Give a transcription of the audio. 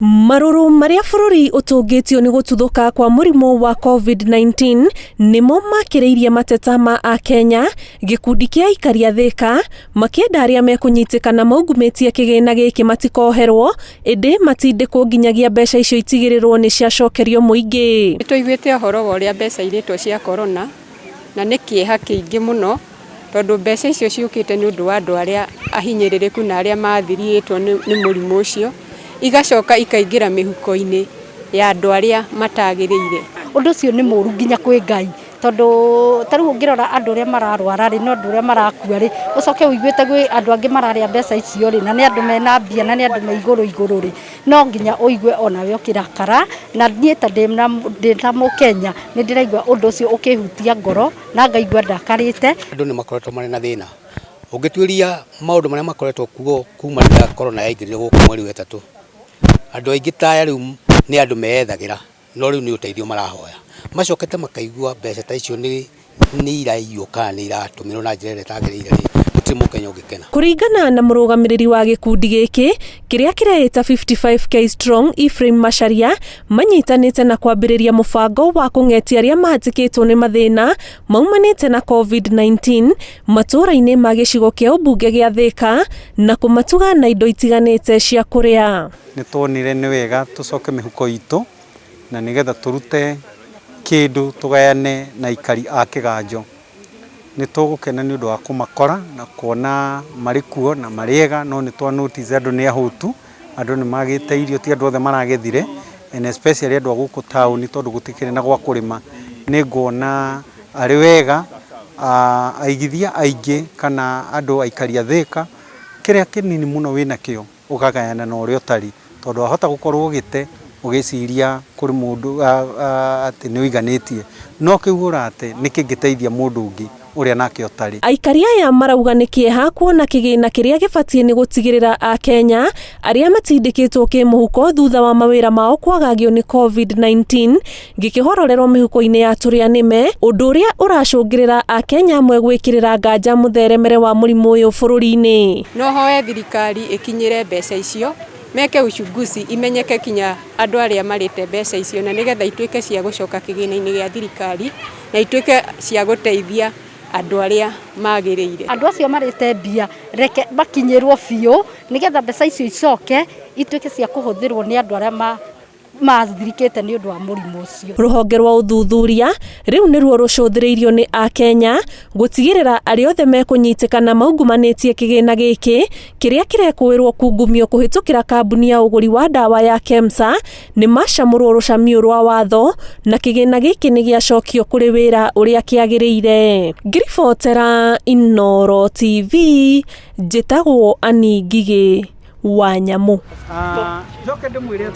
Marũrũ marĩa bũrũri ũtũngĩtio nĩ gũtuthũka kwa mũrimũ wa COVID-19 nĩmo makĩrĩirie mateta ma akenya. Gĩkundi kĩa aikari a Thĩka makĩenda arĩa mekũnyitĩkana maungumĩtie kĩgĩna gĩkĩ matikoherwo, ĩndĩ matindĩkwo nginyagia mbeca icio itigĩrĩrwo nĩ ciacokerio mũingĩ. Nĩ tũiguĩte ũhoro wa ũrĩa mbeca irĩtwo cia corona, na nĩ kĩeha kĩingĩ mũno, tondũ mbeca icio ciũkĩte nĩ ũndũ wa andũ arĩa ahinyĩrĩrĩku na arĩa mathirĩtwo nĩ mũrimũ ũcio, igacoka ikaingĩra mĩhuko-inĩ ya andũ arĩa matagĩrĩire. Ũndũ ũcio nĩ mũru nginya kwĩ Ngai, tondũ ta rĩu ũngĩrora andũ arĩa mararwara rĩ, no andũ arĩa marakua rĩ, ũcoke ũiguĩte gwĩ andũ angĩ mararĩa mbeca icio rĩ, na nĩ andũ mena mbia na nĩ andũ me igũrũ igũrũ rĩ, no nginya ũigue onawe ũkĩrakara. Na niĩ ta ndĩ ta Mũkenya, nĩ ndĩraigua ũndũ ũcio ũkĩhutia ngoro na ngaigua ndakarĩte. Andũ nĩ makoretwo marĩ na thĩna. Ũngĩtuĩria maũndũ marĩa makoretwo kuo kuma rĩrĩa corona yaingĩrire gũkũ mweri wa 3, andũ aingĩ ta aya rĩu nĩ andũ meyethagĩra, no rĩu nĩ ũteithio marahoya. Macokete makaigua mbeca ta icio nĩ iraiywo kana nĩ iratũmĩrwo na njĩra ĩrĩa ĩtagĩrĩire rĩ, gũtirĩ Mũkenya ũngĩkena. Kũringana na mũrũgamĩrĩri wa gĩkundi gĩkĩ kĩrĩa kĩreĩta 55K Strong, Ephraim Macharia, manyitanĩte na kwambĩrĩria mũbango wa kũng'etia arĩa mahatĩkĩtwo nĩ mathĩna maumanĩte na COVID-19 matũũra-inĩ ma gĩcigo kĩa ũmbunge gĩa Thĩka na kũmatuga na indo itiganĩte cia kũrĩa. Nĩ tuonire nĩ wega tũcoke mĩhuko itũ na nĩgetha tũrute kĩndũ tũgayane na aikari a Kĩganjo. Nĩ tũgũkena nĩ ũndũ wa kũmakora na kuona marĩ kuo na marĩ ega, no nĩ twa notice andũ nĩ ahũtu, andũ nĩ magĩte irio, ti andũ othe maragethire, and especially andũ a gũkũ taũni, tondũ gũtikĩrĩ na gwa kũrĩma. Nĩ nguona arĩ wega aigithia aingĩ kana andũ aikari a Thĩka, kĩrĩa kĩnini mũno wĩnakĩo ũkagayana na ũrĩa ũtarĩ, tondũ wahota gũkorwo ũgĩte ũgĩciria kũrĩ mũndũ atĩ nĩ ũiganĩtie, no kĩu ũrate nĩ kĩngĩteithia mũndũ ũngĩ ũrĩa nake ũtarĩ. Aikari aya marauga nĩ kĩeha kuona kĩgĩna kĩrĩa gĩbatiĩ nĩ gũtigĩrĩra akenya arĩa matindĩkĩtwo kĩmũhuko thutha wa mawĩra mao kwagagio nĩ COVID-19 gĩkĩhororerwo mĩhuko-inĩ ya tũrĩa nĩme, ũndũ ũrĩa ũracũngĩrĩra akenya amwe gwĩkĩrĩra nganja mũtheremere wa mũrimũ ũyũ bũrũri-inĩ. No hoe thirikari ĩkinyĩre mbeca icio, meke uchunguzi, imenyeke kinya andũ arĩa marĩte mbeca icio, na nĩgetha ituĩke cia gũcoka kĩgĩna-inĩ gĩa thirikari na ituĩke cia gũteithia andũ arĩa magĩrĩire. Andũ acio marĩte mbia, reke makinyĩrwo biũ, nĩgetha mbeca icio icoke ituĩke cia kũhũthĩrwo nĩ andũ arĩa mathirikĩte nĩ ũndũ wa mũrimũ ũcio. Rũhonge rwa ũthuthuria rĩu nĩruo rũcũthĩrĩirio nĩ akenya gũtigĩrĩra arĩa othe mekũnyitĩkana maungumanĩtie kĩgĩna gĩkĩ kĩrĩa kĩrekũĩrwo kungumio kũhĩtũkĩra kambuni ya ũgũri wa ndawa ya KEMSA nĩ macamũrwo rũcamiũ rwa watho na kĩgĩna gĩkĩ nĩ gĩacokio kũrĩ wĩra ũrĩa kĩagĩrĩire. Ngiribotera Inooro TV, njĩtagwo Annie Ngigĩ wa Nyamũ. Njoke ndĩmwĩre.